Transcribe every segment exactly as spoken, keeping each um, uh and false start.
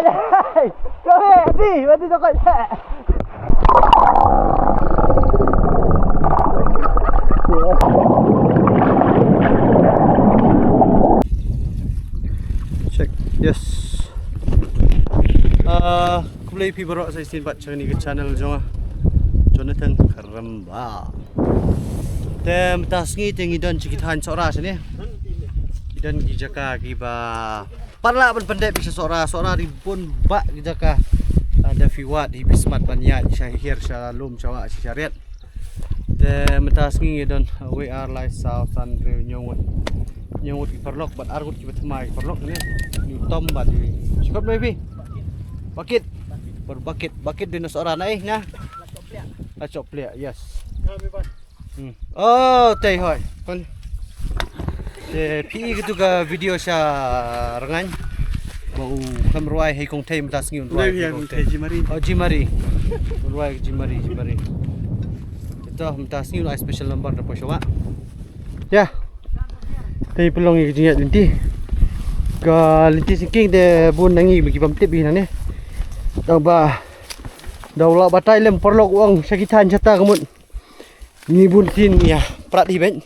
Hey, kami, ati, ati takut. Check. Yes. Ah, khublei phi baroh sa shisien pat sha kane ka channel jong nga, Jonathan Karamba. Te mynta sngi te ngi don sha ki thaiñ Sohra shane. Ngi don ki jaka kiba pat lah ban pyndep sha Sohra, Sohra ri bun bah ki jaka. Ah, da phi wad hi phi smat ban ïaid sha hiar, sha lum, sha wah, sha riat. Te mynta sngi ngi don, uh, wei ar lai saw san hynriew hynñiew ngut. Hynñiew ngut ki paralok bad ar ngut kiba thymmai ki paralok ne. Ngi tom bad ngi. Shikot mai phi. Bakit. Bar bakit, bakit dei na Sohra na eh na. La chop pliah, yes. Hmm. Oh, tei hoi. Kon. Te phi i katu ka video sha Rngaiñ. Ba u khlem rwai hei kong thei mynta sngi un rwai. Hei kong thei. Jimari. Oh, Jimari. Un rwai Jimari, Jimari. Ito mynta sngi un ai special number da poi sha wah. Ya. Te pynlong ïa ka jingïaid lynti. Ka lynti syngkien te bun na ngi ba ki bym tip hi nangne. Tang ba da u lah batai lem paralok u ong sha ki thaiñ shata ka mut. Ngi bun sien ïa prat hi beit.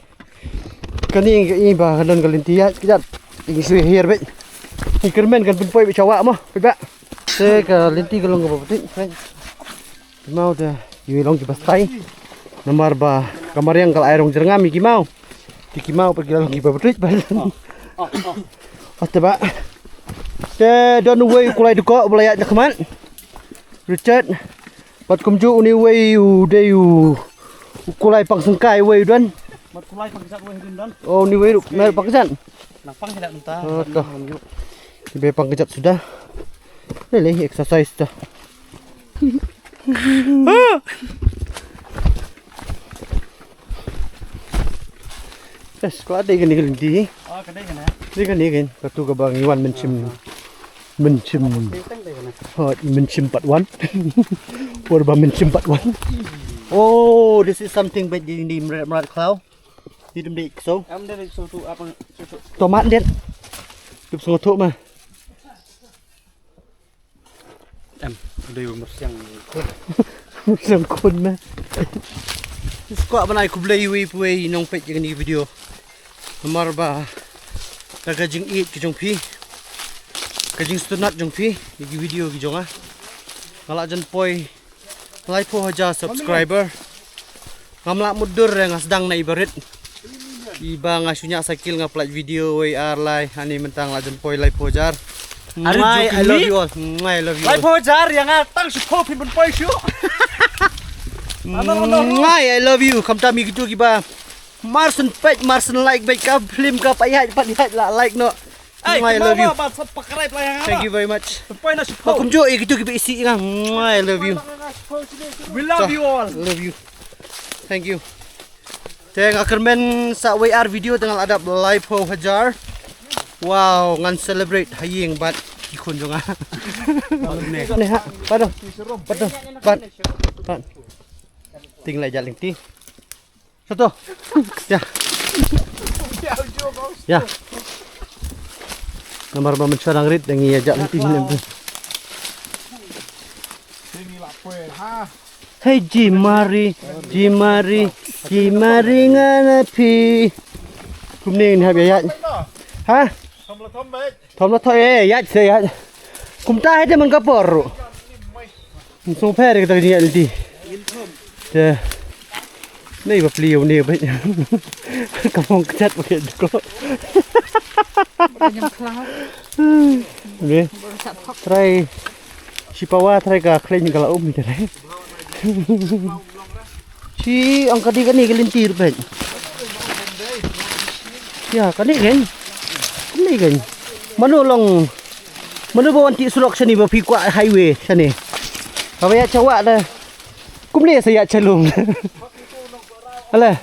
Kane ka i ba ka don ka lynti ïa kjat. Ngi shu hiar beit. Ngi kyrmen kan pynpoi beit sha wah mo. Peit ba. Te ka lynti ka long kaba beit. Ki maw te ïa long kiba stai. Namar ba ka mariang ka la ai rong jyrngam ïa ki maw. Te ki maw pat ki la long kiba beit beit. Oh te ba. Te don uwei u kulai dkoh ba la ïaid na khmat. Richard. Bad kumjuh une uwei u dei u, u kulai pang syngkai uwei u don. Mat kulai pang kjat uwei u don. Oh, une uwei ruh, me pang kjat. Nang pang kjat mynta. Oh, to. Iba pang kjat suda. Lei lei exercise to. Yes, ka la dei kane ka lynti. Ah, ka dei kane. Dei kane kan. Katu kaba ngi wan mynsiem. Mynsiem. Hot, mynsiem part one. Por ba mynsiem part one. Oh, this is something bad di di mrat mrat khlaw. Di dem dei kso. Am dei kso tu apa kso tu. Tomat dit. Dup sngew tu ma. Em, dei myrsiang khun. Myrsiang khun ma. Sngewbha ban ai khublei iwei pa iwei i nongpeit ïa kane ka video. Namar ba da ka jingïeit ka jong phi, ka jingsngewtynnat jong phi ïa ki video ki jong nga, nga la jan poi laiphew hajar subscriber. Ngam lah mutdur re, nga sdang na iba rit. Iba nga shu ñiah cycle nga pynlait video wei ar lai, ani mynta nga la jan poi laiphew hajar. Are you joking me? Mwah, I love you all. Mwah, I love you all. Laiphew hajar ïa nga tang shiphew phin pynpoi shuh. Mwah, I love you. Khamtam ïa kito kiba mar shen peit, mar shen like beit ka film ka, pat ïaid, pat ïaid la like noh. Mwah, I love you. Thank you very much. Kumjuh ïa kito kiba isih ïa nga. Mwah, I love you. We love you all. Love you. Thank you. Te nga kyrmen sa wei ar video te nga la dap laiphew hajar. Wow, ngan celebrate ha ïing bad ki khun jong nga. Ne ha, pardon. Pardon. Pardon. Ting lai jaling ti. Satu. Ya. Ya. Namar ba mynshuwa dang rit dang ïa jak lynti ne. Hei Jimari, Jimari, Jimari nga na phi. Kumne ngin hap ïa ïaid. Ha? Thom la thom eh, ïaid se ïaid. Kumta hei te man ka por ruh. Sngewpher ïa kata ka jingïaid lynti. Te. Nei ba plie u ne ba. Ka mong kjat ba ka dkoh. Ne. Trai. Shi pawa trai ka khlaiñ ka la um ni trai. Shi ong ka dei kane ka lynti ruh peit. Ya, kane kan. Kane kan. Mano long. Mano ba wan tih surok shane ba phi kwah highway shane. Haba ïa chawa da. Kumne sa ïa chalung. Ala.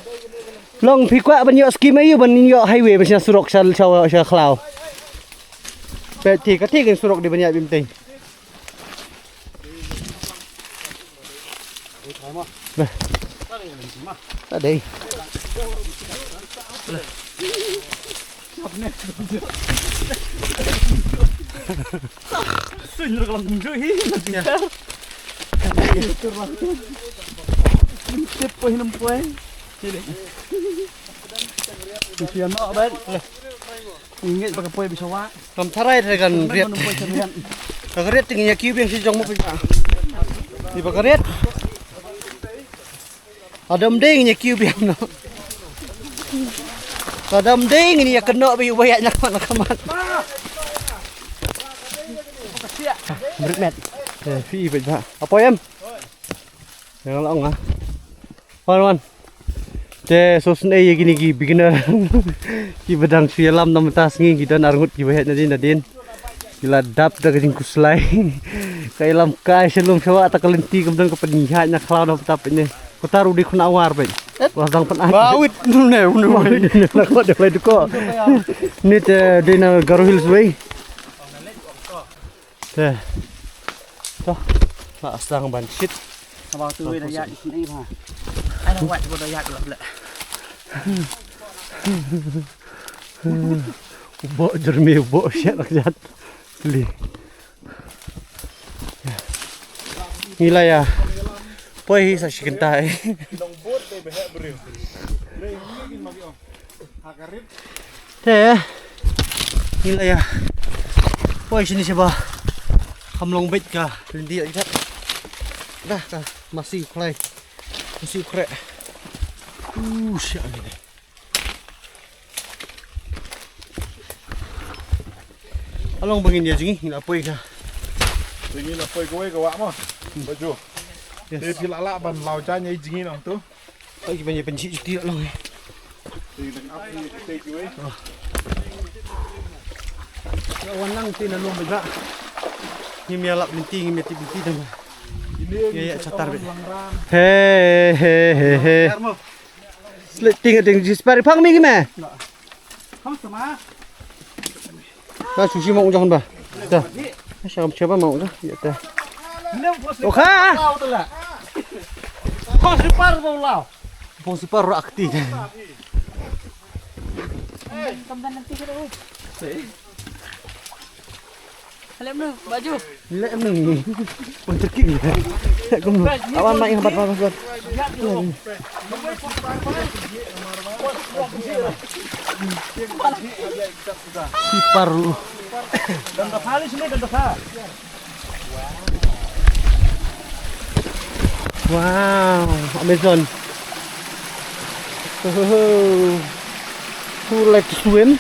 Long phi kwah ban ïoh skim aïu ban ïoh highway ban shna surok sha sha sha khlaw. Peit ti ka ti kan surok di ban ïa bim teng. Lah. Tak dei. Suñ ruk lang kumjuh hi. Tip poi, lam poi. Ngeit ba ka poi bishwa. Kam tharai re kan riat. Ka riat ting ïa kiw biang shi jong mo pisa. Di ba ka riat. Adam ding ïa kiw biang no. Adam ding ïa keno ba ïa na kamat. Brit met. Eh, fi ba ba. Apo em? Yang long ah. Wan wan. Te so sne ïa kini ki beginner. Ki ba dang shu ïalam namar ta sngi ki don arngut ki ba heh nadien nadien. Ki la dap da ka jingkhuslai. Ka ïalam kai shalum shawa ta ka lynti kam don ka pynïaid na khlaw na tap ne. Ko taru di khun awar bai. Wa dang pyn. Ba wit ne ne. Na ko de lai ko. Ni te de na Garo Hills wei. Te. To. La sang ban shit. Ba tu wei da ïa ni ba. Ai na wat ba da ïa la. U bok jermi, u bok siat rakyat. Li. Ngi la ïa poi hi sa shi kynta eh. Te ngi la ïa poi shini shaba. Kam long beit ka lynti ïa jat. Dah ka masi u khlai. Masi u khreh. U shia ngi. Along ba ngin ïa jngi, ngin ïa poi ka. Jngi la poi kawei ka wah mo. Ba ju. Yes. Te phi la lah ban law ja ïa jngi nong tu. Poi ki ban ïa pynshit juti along. Te dang ap ni te kiwei. Wan lang te na lum ba. Ngim ïa lap lynti, ngim ïa tip lynti dang. Ïa ïa chatar beit. He he he he. Sleting ding jispar pang mi ki me. Kham sama. Ta sushi ma ujang ba. Ta. Sham shaba ma ujang. Ya ta. Okha. Kham sipar ba ulau. Kham sipar rak ti. Kam dan nanti kita. Lem nu, baju. Lem nu. Pun terkik. Kum. Awan mai hambat, hambat, hambat. Sipar. Dan tak kali sini, dan tak. Wow, Amazon. Oh, who like to swim?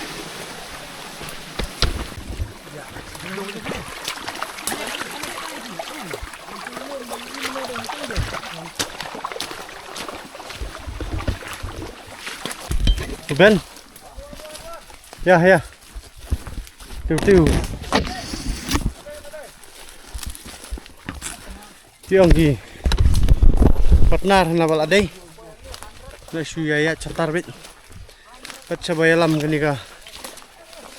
Ben. Ya, ya. Tiu, tiu. Ki ong ki partner na ba la dei. Na shu ïa ïa chatar beit. Pat shaba ïalam kane ka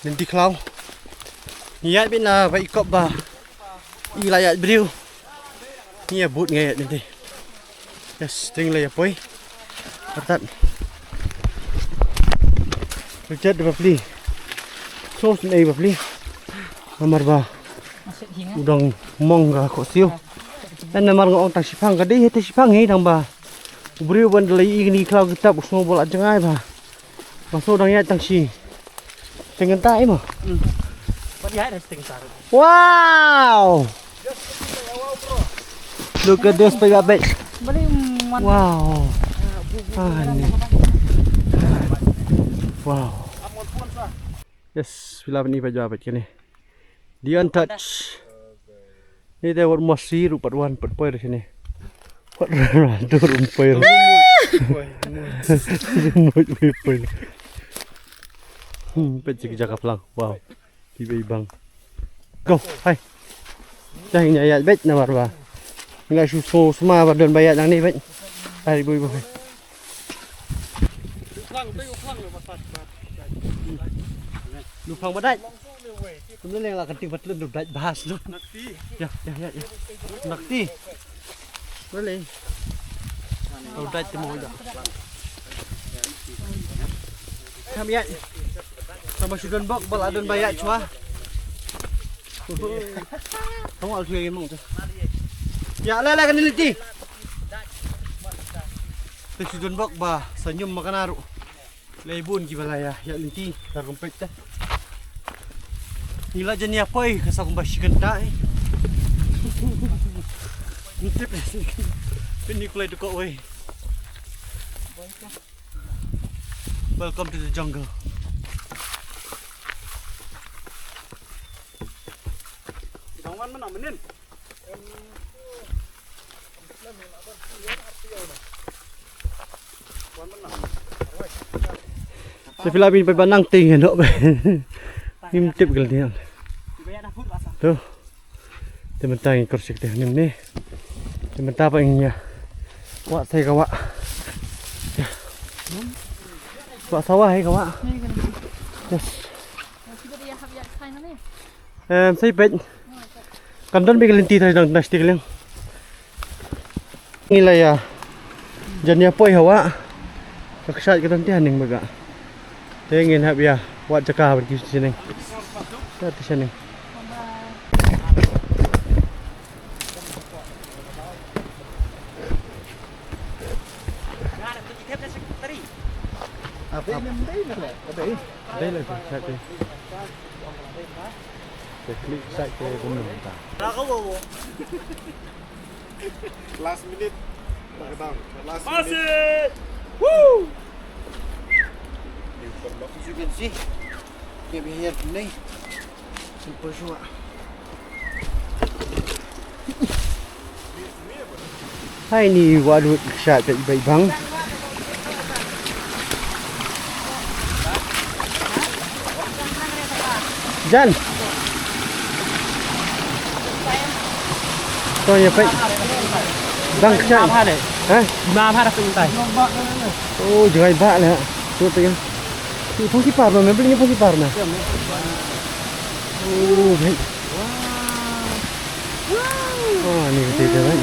lynti khlaw. Ngi ïaid beit na ba i kop ba i la ïaid briew. Ngi ïa bud ngi ïaid lynti. Yes, ding la ïa poi. Atat. Richard bapli. So sne bapli. Namar ba u dang mong ka khohsiew. Namar nga ong tang shipang ka dei te shipang hi dang ba. U briew ban da la ïohi kine ki khlaw ki tap u sngew ba la jngai ba. Ba sngew dang ïaid tang shi. Teng kynta i mo. Pat ïaid da teng kynta. Wow. Look at this big bait. Bali man. Wow. Ah, ni. Wow. Yes, phi lah ban i ba jua bad kane. The untouched. Ni dei wat mos sir u pat wan pat poi da shane. Wat ra dur um poi. Mut poi poi. Hmm, pet jik jaka plang. Wow. Ki bei bang. Go. Hai. Dah ini ayat bet na bar ba. Ngi la shu so sma ba don ba ayat nang ni bet. Hai bui bui. Lu plang ba dai. Kum leng la kan ting pat lun du dai bas lu. Ya ya ya ya. Nakti. Boleh. Lu dai timo ida. Kam ya. Sama shu don bok bal adon ba ya chwa. Tong al tu ïa mong tu. Ïa la la kane lynti. Te shu don bok ba sa ñium ma kane ruh. Lei bun kiba la ïa ïa lynti tar kum peit te. Ngi la jan ïa poi ka sa kumba shi kynta eh. Ngim tip. Pynban ngi kulai dukok wei. Welcome to the jungle. Dang wan mana menin. Te phi lah ban peit ba nang tieng noh ba. Ngim tip kal diang. Tu. Te mynta ngi korsik te nim ne. Te mynta ba ngi ïa. Wah sai ka wah. Wah sawa hai ka wah. Yes. Em, sai peit. Kan don beit ka lynti tang na stik leng. Ngi la ïa jan ïa poi ha wah. Ka kshaid ka don te haneng ba ka. Te ngin hap ïa wad jaka ban ki shaneng. Sa te shaneng. Dei la, dei la, dei la. Te klik site te kumno ta. Last minute. Last minute. Woo! As you can see, ke be here today. Simple shuwa. Hai ni wah lut sha peit bai bang. Jan. To ïa peit. Dang kshaid. Ha? Ma bha da peit tai. Oh, jngai ba la. Tu tu ïa. Ni pung ki par ma, me beli ni pung ki par ma. Oh, baik. Ah, ni betul tu, baik.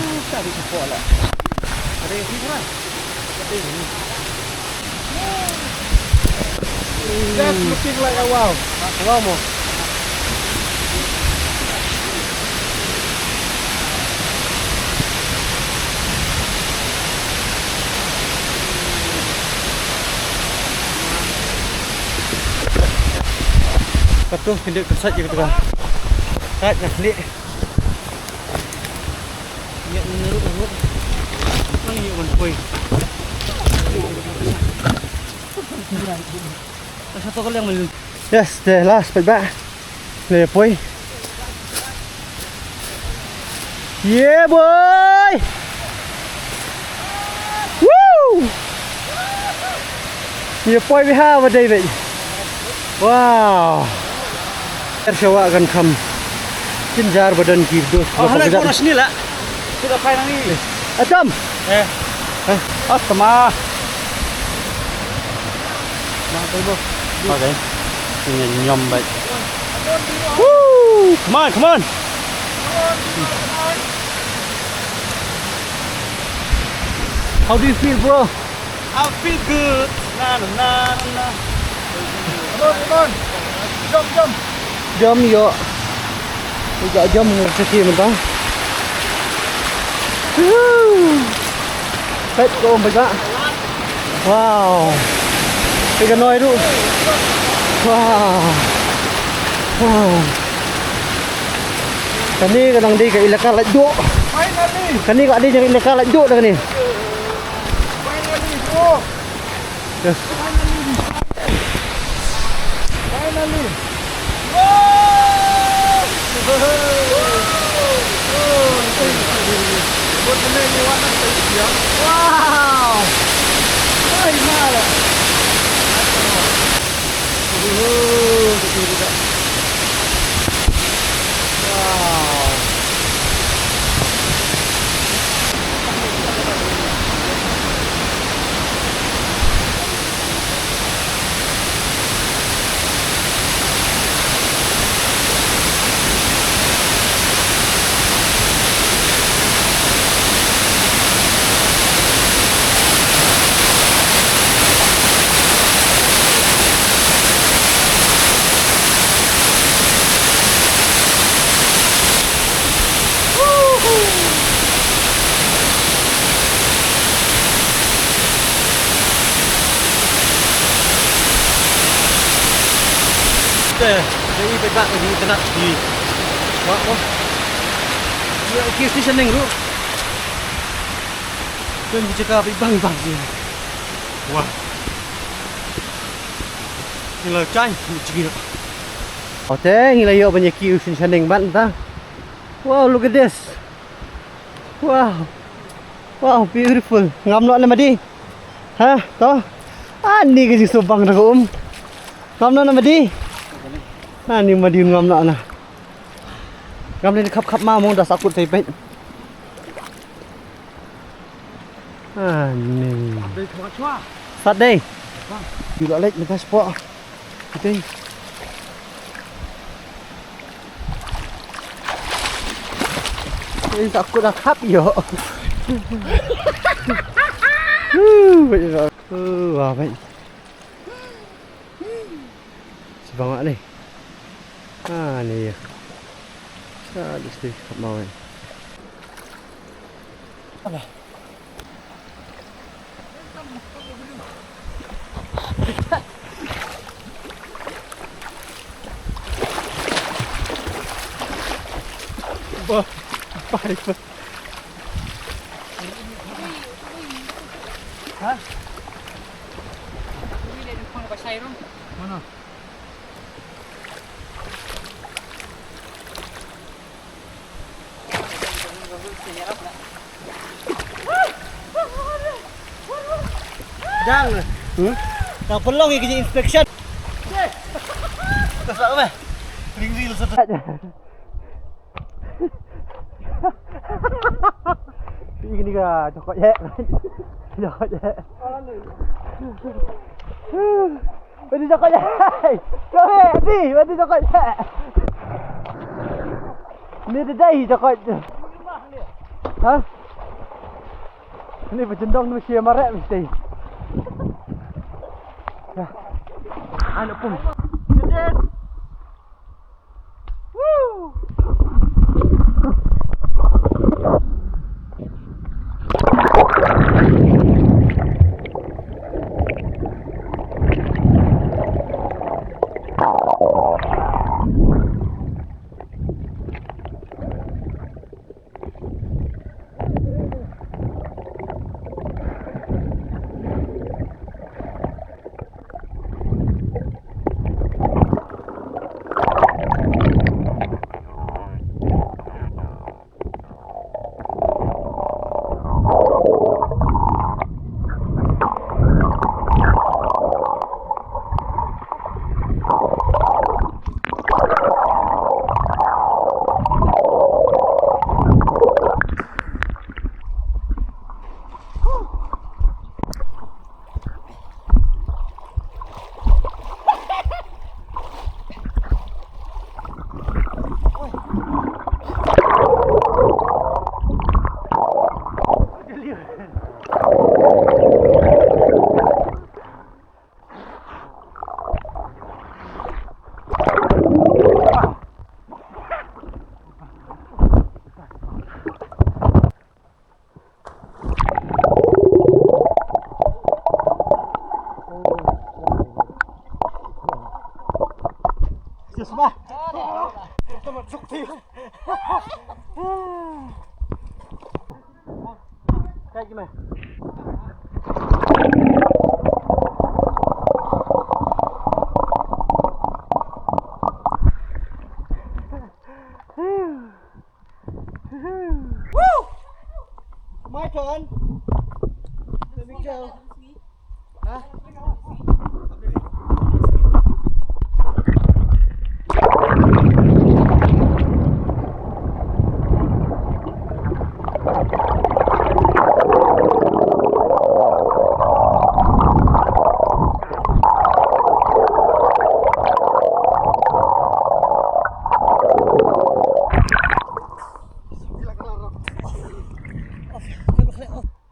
That's looking like a wow. Wow mo. Katu, kini ka sait je katu ka. Sait na klik. Ïa, ni ruh, ruh. Ai, ïa, wan poi. Yes, the last peit ba. Le poi. Yeah, boy. Woo! Ïa poi biha ba David. Wow. Er shawa kan kham. Kin jar ba don ki dos. Oh, ba hala ka jam. Bonus ni la. Kita pai nang ni. Atam. Eh. Eh. Atama. Mang tu bo. Okay. Ini nyom baik. Woo! Come on, come on. How do you feel, bro? I feel good. Na, na, na, na. Come on, come on. Jump, jump. Jump ïoh. Ïoh jump ngi saki mynta. Woo. Peit ko um ba. Wow. Peit ka noi ruh. Wow. Wow. Kane ka dang dei ka elaka Laitduh. Finally. Kane ka dei ka elaka Laitduh da kane. Finally, bro. Yes. Finally. Woo! Wow! Ay, mala. Woo! Wow! Dei bad bad di tana di. Wah, wah. Ïa ki station ning ruh. Kan jaka bad bang bang sih. Wah. Ngi la chai, ngi chigir. Ote, ngi la ïoh ban ïa ki u station ning ban ta. Wow, look at this. Wow. Wow, beautiful. Ngam noh na madi. Ha, to. Ani ka jingsubang da ka um. Ngam noh na madi. Ani madi ngam noh na. Ngam ne khap khap ma mong da sakut tai pet. Ani. Sat dei. Yu la lek mynta spot. Kita. Ini takut dah khap yo. Huh, baik dah. Huh, wah, baik. Sebangat ni. Ha, ni ya. Sa di sini khap mau ni. Apa? Bah, apa itu? Ha? Mana? Dang. Hmm? Dang pynlong ïa ka inspection. Ka sa meh. Ring ril sa. Ini ka jokot ye. Jokot ye. Badi jokot jai. Kami, badi, badi jokot jai. Ni dei jokot. Ha? Ni bajendong ni mesti marek mesti. Ya. Anu pun. Woo! My turn. Let me go. Huh?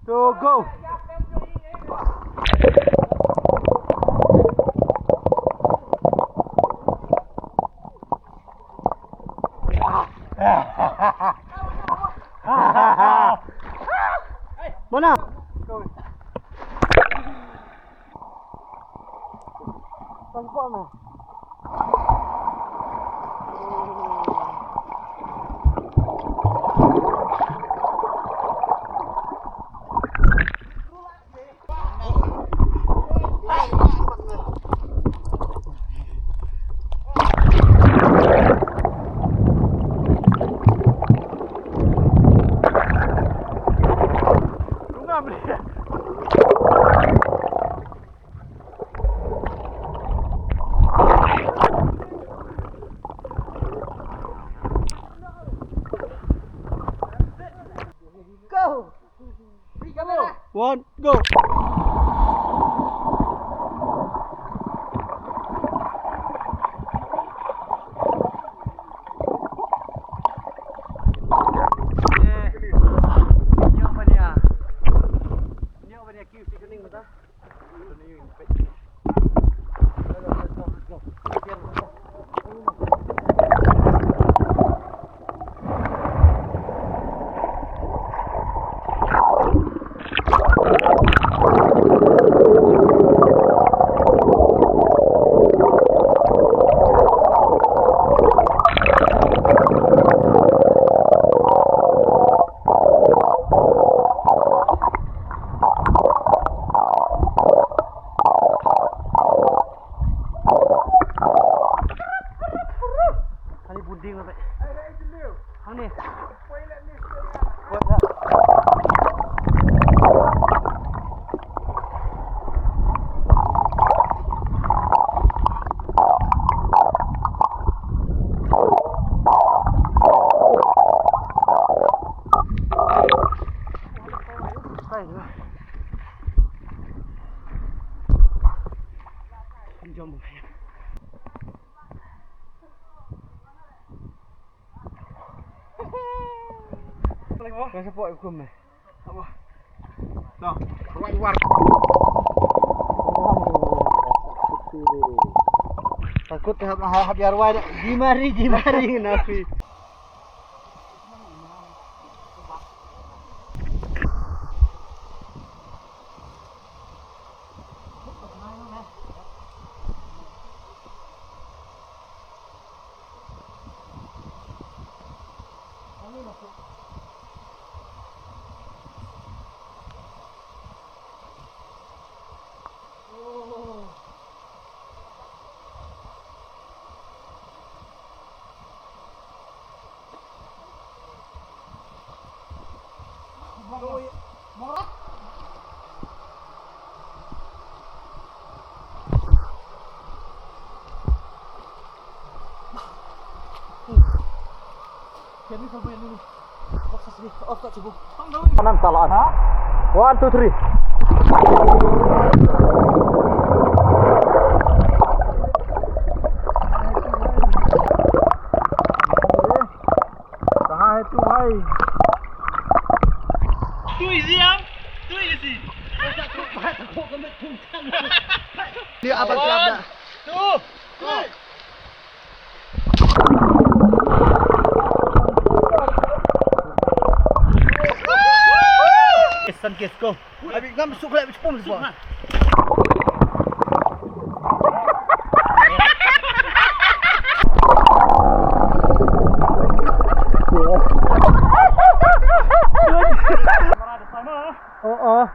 To go. Mana? Tangkap mah. Go! Three, camera. One, go. Ani bunding apa? Ani. Ka support kum eh. Tong, ruai war. Takut hab hab yar wai. Jimari, jimari nafi. Kanan salah. One, two, three. Tahan itu, hai. Too easy, ah. Too easy. Dia apa siap dah? Two, three. Kesan kes, go. Abi ngam suk lek bishpum suk. Oh, oh.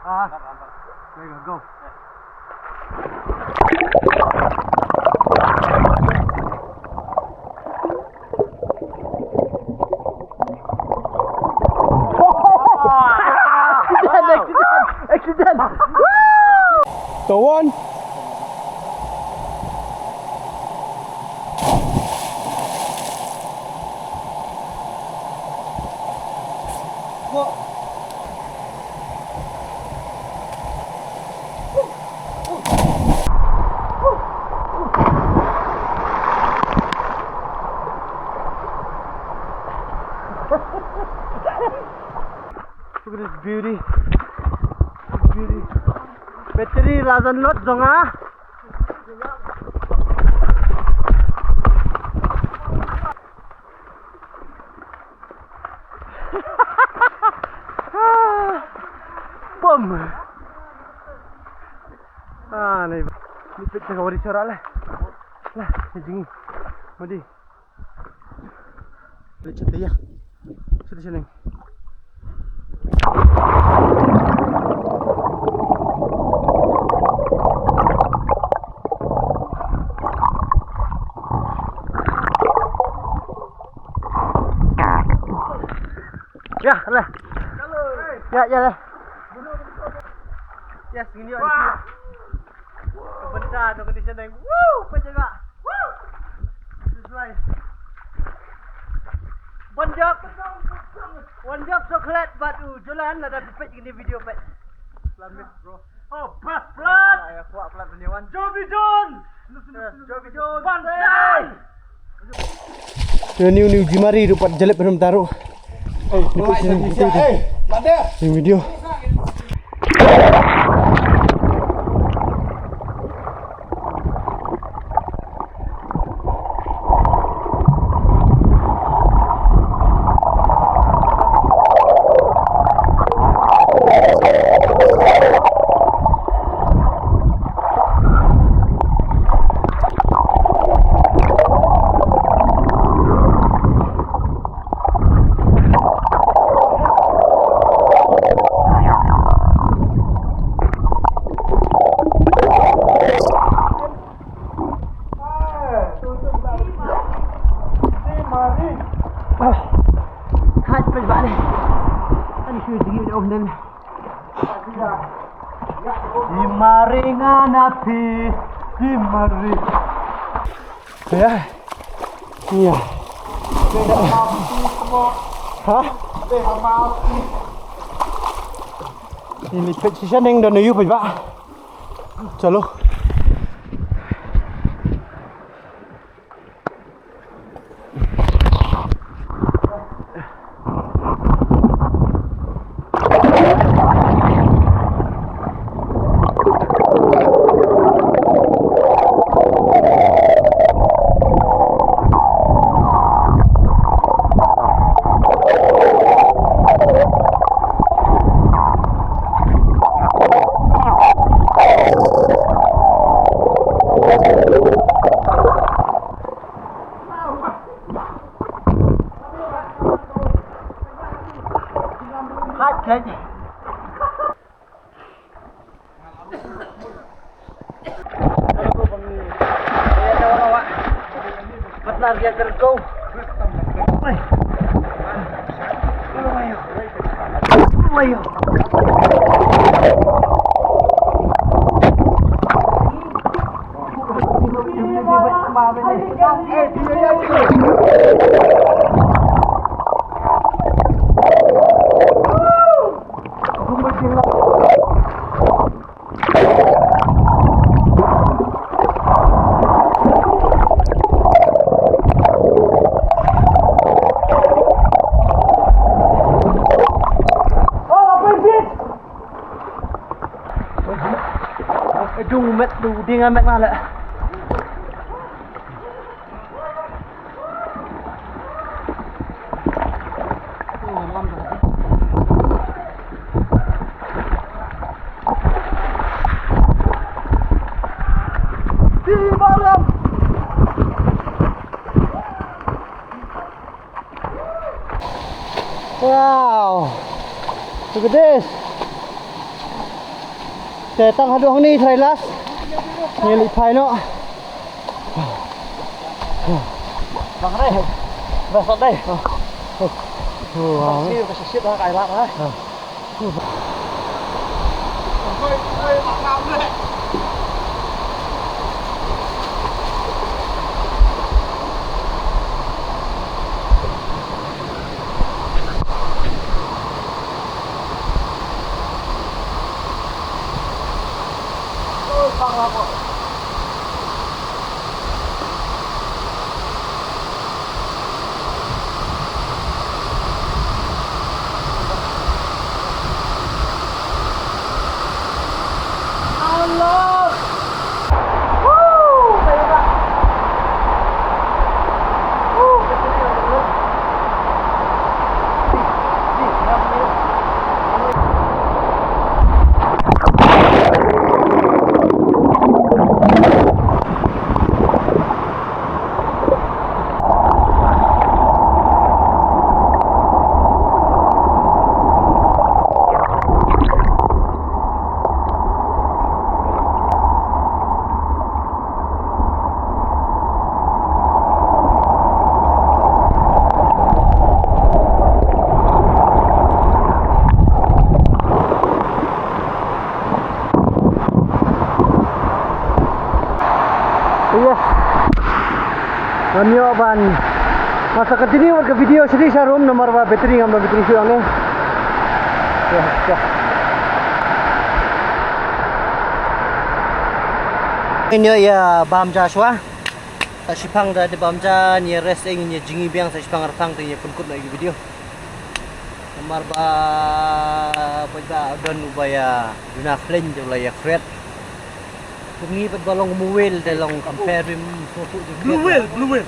Ah. There you go, go. Accident, accident, accident. Go on. Go. Beauty. Beauty. Battery la jan lot jong nga. Pom. Ah, ni. Ni pit ka wari chora le. Lah, ni jingi. Madi. Leit shatei ïa. Shatei shaneng. Ïa, lah. Ïa, ïa, lah. Yes, ngin ïa. Benda tu condition dang. Woo, pejegah. Woo. Sesuai. One job. One job chocolate bad u Jolan lada phi peit kine video peit. Selamat, bro. Oh, plus, plus. Ya, kuat, plus, punya wan. Jovi John. Jovi John. Bansai. Ïa, niu, niu jimari ruh pat jalep rum taruh. Eh, like, share, eh, like. Ni video. Di maringan api, di mari. Ya. Iya. Ha? Ini pet sisa neng dan ayu pet ba. Chalo. Dung met, dung ding met na le. Wow. Look at this. Te tang haduh hangne try last. Ngi leit phai noh. Bang re. Bang sot dei. Wow. Ka shit, ka shit ha, ka ai lap ha. Ngan ïoh ban, ngan sa continue bad ka video sha dei sha room namar ba battery ngam don battery shuh ïa ne. Ya, ya. Ngin ïoh ïa bam ja shuwa. Sa shipang da dei bam ja, ngin ïa rest, ngin ïa jngi biang sa shipang, arpang te ngin ïa pynkut noh ïa ki video. Namar ba, ba, ba don uba ïa duna khleiñ te u la ïa khriat. Kum ngi pat ba long kum u whale te long compare bym sngewthuh jingkhriat. Blue whale, blue whale.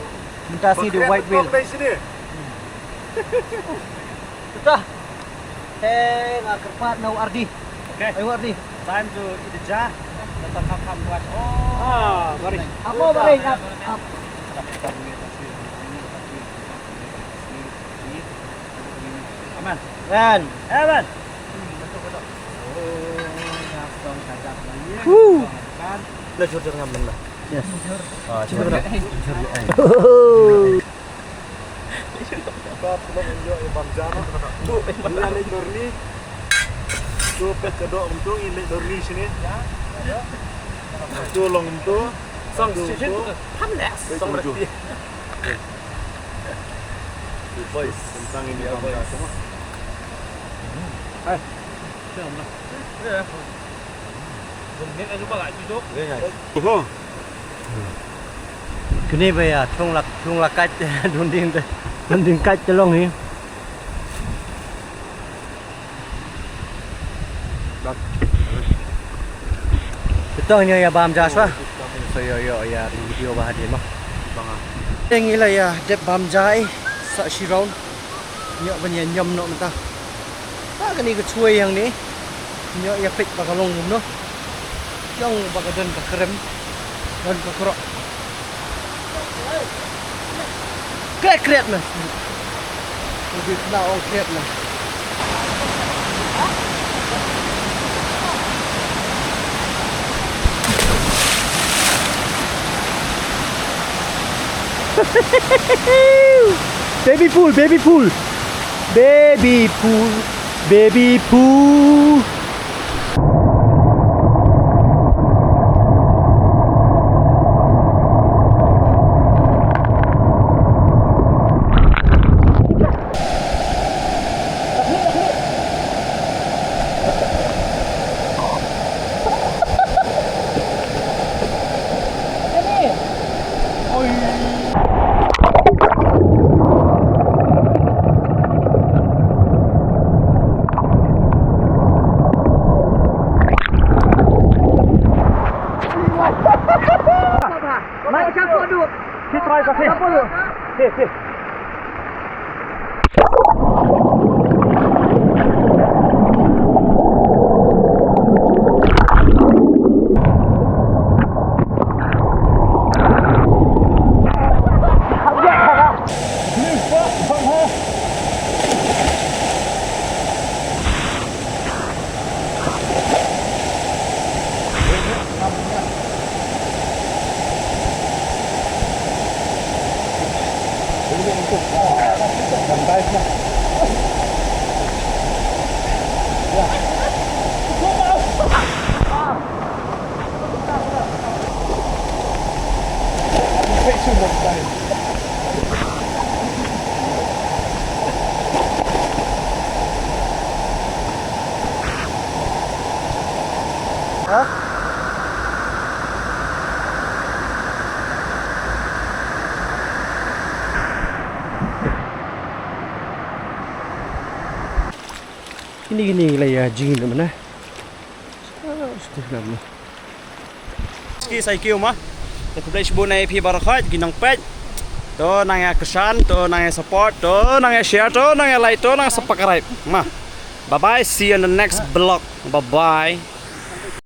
Mynta sngi dei white whale. Mynta. Te nga kyrpad na u Ardi. Okay. Ai u Ardi. Time to eat the ja. Let us have some what. Oh. Ah, sorry. Apa boleh? Ap, ap. Aman. Aman. Aman. Woo. Lah jujur ngam lah. Yes. Ah, jujur. Jujur. Ka pynlong ïa i bam ja. Tu ïa leit lor ni. Tu pet ka doh kumtu ïa leit lor ni shane. Tu long kumtu. Sang tu kumtu. Pam les. Pet kumtu. Boys, tentang ini bam ja semua. Hai. Oho. Kine ba ïa thung lak, thung lak kait, dun ding te, dun ding kait te long hi. Te to ngi ïa bam ja shuwa. So ïa ïa ïa video ba hadien mo. Te ngi la ïa dep bam ja i sa shi round. Ngi ïoh ban ïa ñiom noh mynta. Ba kane ka chuai hangne. Ngi ïoh ïa peit ba ka long kumno. Ïoh ba ka don ka krem. Don ka krok. Krek krek na. Ubi na ong krek na. Baby pool, baby pool. Baby pool, baby pool. Kine kine la ïa jingim na. Ki sa ïa kiew ma. Te khublei shibun ïa phi baroh khoit ki nongpeit. To nang ïa kyrshan, to nang ïa support, to nang ïa share, to nang ïa like, to nang ïa subscribe. Ma. Bye bye, see you in the next vlog. Bye bye.